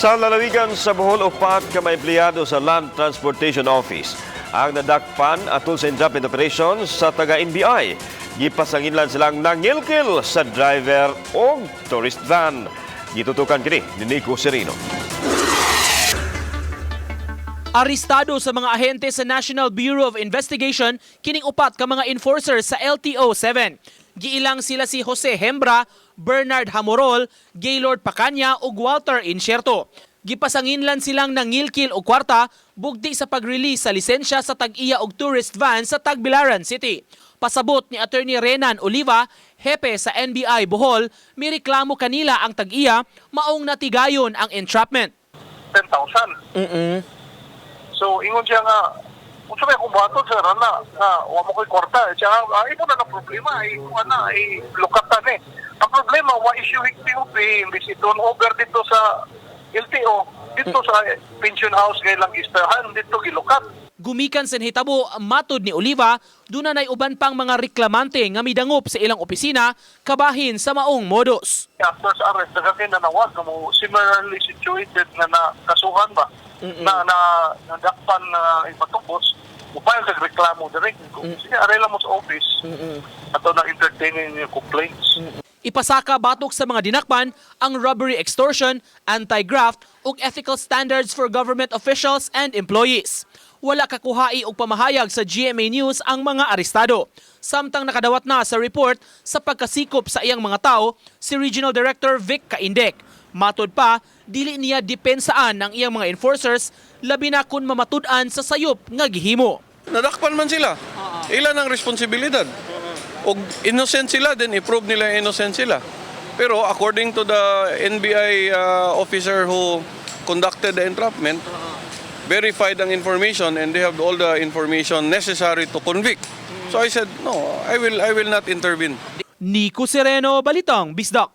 Sa lalawigan sa Bohol, upat ka mga empleyado sa Land Transportation Office ang nadakpan atol sa entrapment operation sa taga-NBI. Gipasanginlan silang nangilkil sa driver o tourist van. Gitutukan kini ni Nico Serino. Arestado sa mga ahente sa National Bureau of Investigation kining upat ka mga enforcer sa LTO 7. Giilang sila si Jose Hembra, Bernard Hamorol, Gaylord Pacanya ug Walter Inserto. Gipasanginlan silang nangilkil og kwarta bugti sa pag-release sa lisensya sa tag-iya og tourist van sa Tagbilaran City. Pasabot ni Attorney Renan Oliva, hepe sa NBI Bohol, mireklamo kanila ang tag-iya, maong natigayon ang entrapment. 10,000. So, ingon siya nga, "Unsa may akong buhaton, sir, ana, nga, wa mo ko'y kwarta." Eh, siya, ah, imo na ng problema, ay, kuha na, ay, lukatan eh. Ang problema, wa issue POP, imbis i-turn over dito sa LTO, dito sa pension house ngay lang istahan, dito gilukat. Gumikan sa nahitabo, matod ni Oliva, duna nay uban pang mga reklamante nga midangop sa ilang opisina kabahin sa maong modus. After sa arrest, daghan kay nanawag, mo similarly situated nga nakasuhan ba, na nadakpan na ipatubos, mupile kag reklamo direct. Sige, arela mo sa office, ato na entertaining yung complaints. Ipasaka batok sa mga dinakpan ang robbery extortion, anti-graft ug ethical standards for government officials and employees. Wala kakuhai og pamahayag sa GMA News ang mga arestado. Samtang nakadawat na sa report sa pagkasikop sa iyang mga tao si Regional Director Vic Caindec. Matod pa, dili niya depensaan ang iyang mga enforcers, labi na kung mamatud-an sa sayop nga gihimo. Nadakpan man sila. Ilan ang responsibilidad? Og innocent sila, then i-prove nila innocent sila. Pero according to the NBI officer who conducted the entrapment, verified ang information and they have all the information necessary to convict. So I said, "No, I will not intervene." Nico Sereno, Balitang Bisdak.